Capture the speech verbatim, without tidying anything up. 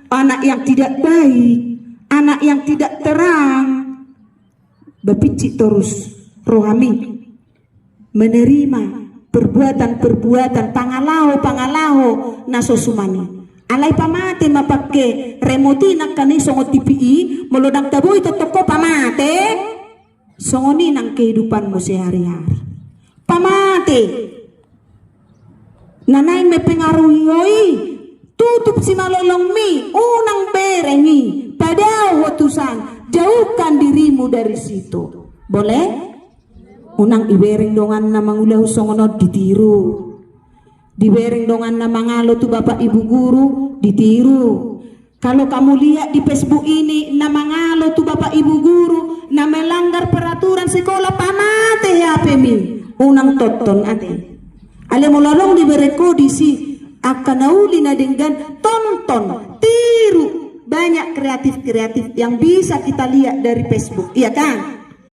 Anak yang tidak baik, anak yang tidak terang, bapinci torus rohami menerima perbuatan-perbuatan, pangalaho-pangalaho na so suman i. Alai pamate ma pake remoti nangkaning songon T V i, molo ndang taboi tongtong ho pamate. Songon i nang kehidupanmu sehari-hari. Pamate. Na naeng mempengaruhi ho i, tutup simalolongmi, unang bereng i, padao ho tu san, jauhkan dirimu dari situ. Boleh? Unang ibereng donganna mangulahon songon on, ditiru. Dibereng donganna mangalo tu bapak ibu guru, ditiru. Kalau kamu lihat di Facebook ini, na mangalo tu bapak ibu guru, na melanggar peraturan sekolah, pamate H P-mi. Unang tonton ate. Alai molo adong dibereng ho disi angka na uli na denggan, tonton, tiru. Banyak kreatif-kreatif yang bisa kita lihat dari Facebook, iya kan?